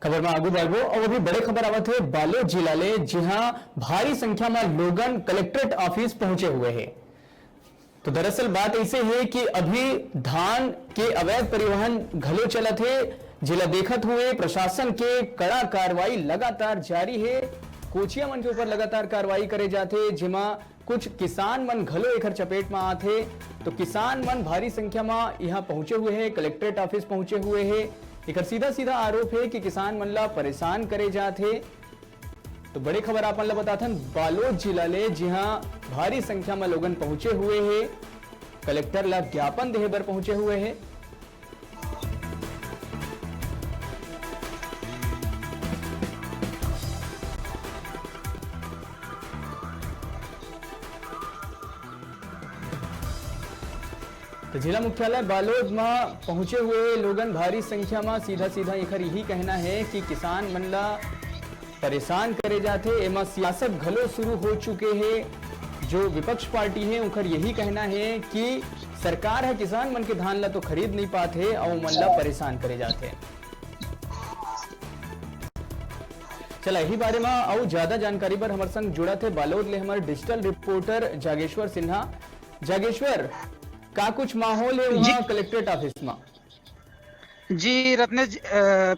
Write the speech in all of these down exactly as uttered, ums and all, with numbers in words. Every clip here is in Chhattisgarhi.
खबर में आगू बढ़बो और अभी बड़े खबर आवत हे बालोद जिला ले, जिहां भारी संख्या में लोगन कलेक्ट्रेट ऑफिस पहुंचे हुए हे। तो दरअसल बात ऐसे है कि अभी धान के अवैध परिवहन घलो चलत हे, जिला देखत हुए प्रशासन के कड़ा कार्रवाई लगातार जारी है। कोचिया मन के ऊपर लगातार कार्रवाई करे जाथे, जेमा कुछ किसान मन घलो एकर चपेट में आथे। तो किसान मन भारी संख्या में यहाँ पहुंचे हुए हैं, कलेक्ट्रेट ऑफिस पहुंचे हुए हैं। एकर सीधा सीधा आरोप है कि किसान मन ला परेशान करे जाथे। तो बड़े खबर आप मन ला बताथन बालोद जिला ले, जिहां भारी संख्या में लोगन पहुंचे हुए हैं, कलेक्टर ला ज्ञापन देहे बर पहुंचे हुए हैं। तो जिला मुख्यालय बालोद में पहुंचे हुए लोगन भारी संख्या में सीधा सीधा एकर यही कहना है कि किसान मन ला परेशान करे जाथे। एमा सियासत घलो शुरू हो चुके हे। जो विपक्ष पार्टी है, उनकर यही कहना है कि सरकार ह किसान मन के धान ला तो खरीद नहीं पात हे और मन ला परेशान करे जाथे। चला, यही बारे में अउ ज्यादा जानकारी बर हमर संग जुड़त हे बालोद ले हमर डिजिटल रिपोर्टर जागेश्वर सिन्हा। जागेश्वर, का कुछ माहौल है वहाँ कलेक्ट्रेट ऑफिस में? जी रत्नेश जी, अ,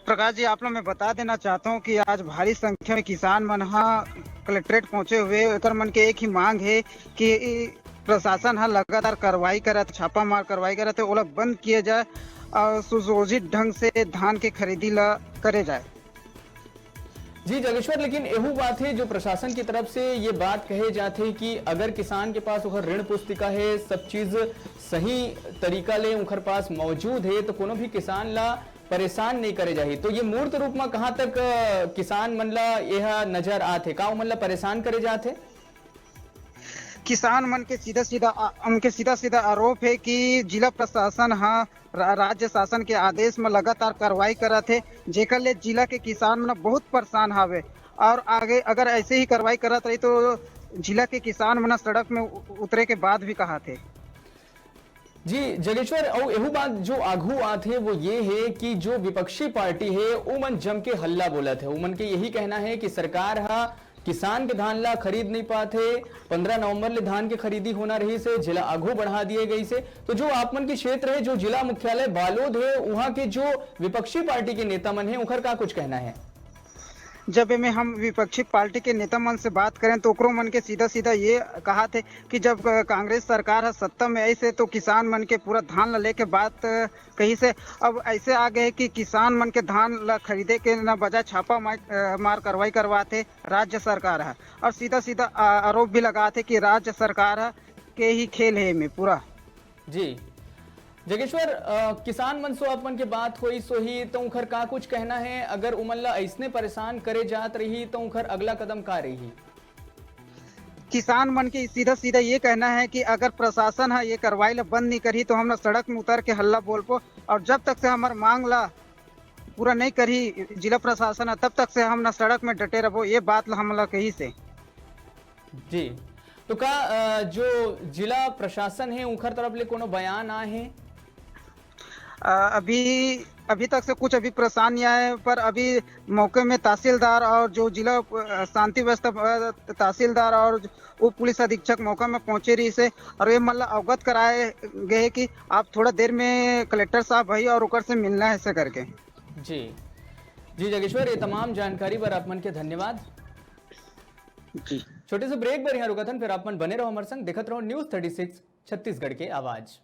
प्रकाश जी, आप लोग मैं बता देना चाहता हूँ कि आज भारी संख्या में किसान मन हा कलेक्ट्रेट पहुंचे हुए। एकर मन के एक ही मांग है कि ई प्रशासन हा लगातार कार्रवाई करत, छापा मार कार्रवाई करत है, ओला बंद किया जाए और सुशोषित ढंग से धान के खरीदी ला करे जाए। जी जागेश्वर, लेकिन एहू बात है जो प्रशासन की तरफ से ये बात कहे जाते है कि अगर किसान के पास ओकर ऋण पुस्तिका है, सब चीज सही तरीका ले उनकर पास मौजूद है, तो कोनो भी किसान ला परेशान नहीं करे जाही। तो ये मूर्त रूप में कहाँ तक अ, किसान मन ला यह नजर आत है? का उमन ला परेशान करे जात है? किसान मन के सीधा सीधा आ- उनके सीधा सीधा आरोप है कि जिला प्रशासन हा रा- राज्य शासन के आदेश में लगातार कार्रवाई करत है, जेकर ले जिला के किसान मन बहुत परेशान हावे। और आगे अगर ऐसे ही कार्रवाई करत रही तो जिला के किसान मन सड़क में उ- उतरे के बात भी कहा थे। जी जागेश्वर, अउ एहू बात जो आघू आत है वो ये है कि जो विपक्षी पार्टी है, उमन जम के हल्ला बोलत है। उमन के यही कहना है कि सरकार हा किसान के धान ला खरीद नहीं पात है। पंद्रह नवंबर ले धान के खरीदी होना रही से, जेला आघू बढ़ा दिए गई से। तो जो आप मन के क्षेत्र है, जो जिला मुख्यालय बालोद है, वहाँ के जो विपक्षी पार्टी के नेता मन है, उनकर का कुछ कहना है? जब एमे हम विपक्षी पार्टी के नेता मन से बात करें तो ओकरो मन के सीधा सीधा ये कहा थे कि जब कांग्रेस सरकार है सत्ता में आई से तो किसान मन के पूरा धान ला लेके बात कही से। अब ऐसे आ गए कि किसान मन के धान ला खरीदे के ना बजाय छापा मार, मार कार्रवाई करवाते राज्य सरकार है और सीधा सीधा आ- आरोप भी लगाते कि राज्य सरकार है के ही खेल है में पूरा। जी जगेश्वर, अ, किसान मन सो आप मन के बात होई सोही तो उनकर का कुछ कहना है? अगर उमन ला ऐसने परेशान करे जात रही तो उनकर अगला कदम का रही? किसान मन के सीधा सीधा ये कहना है कि अगर प्रशासन है ये कार्रवाई ला बंद नहीं करी तो हम ना सड़क में उतर के हल्ला बोलबो और जब तक से हमार मांग ला पूरा नहीं करी जिला प्रशासन है तब तक से हम ना सड़क में डटे रहबो, ये बात ला हम ला कही से। जी, तो का अ, जो जिला प्रशासन है उनकर तरफ ले कोनो बयान आए हैं? अ, अभी अभी तक से कुछ अभी प्रशासन नहीं आए, पर अभी मौके में तहसीलदार और जो जिला अ, शांति व्यवस्था अ, तहसीलदार और उप पुलिस अधीक्षक मौका में पहुंचे रही से और ये मतलब अवगत कराए गए कि आप थोड़ा देर में कलेक्टर साहब भाई और ओकर से मिलना है ऐसे करके। जी जी जगेश्वर, ये तमाम जानकारी बर आप मन के धन्यवाद। जी। छोटे से ब्रेक बर यहाँ रुकत हन, फिर आप मन बने रहो हमारे संग, देखत रहो न्यूज़ थर्टी सिक्स छत्तीसगढ़ के आवाज।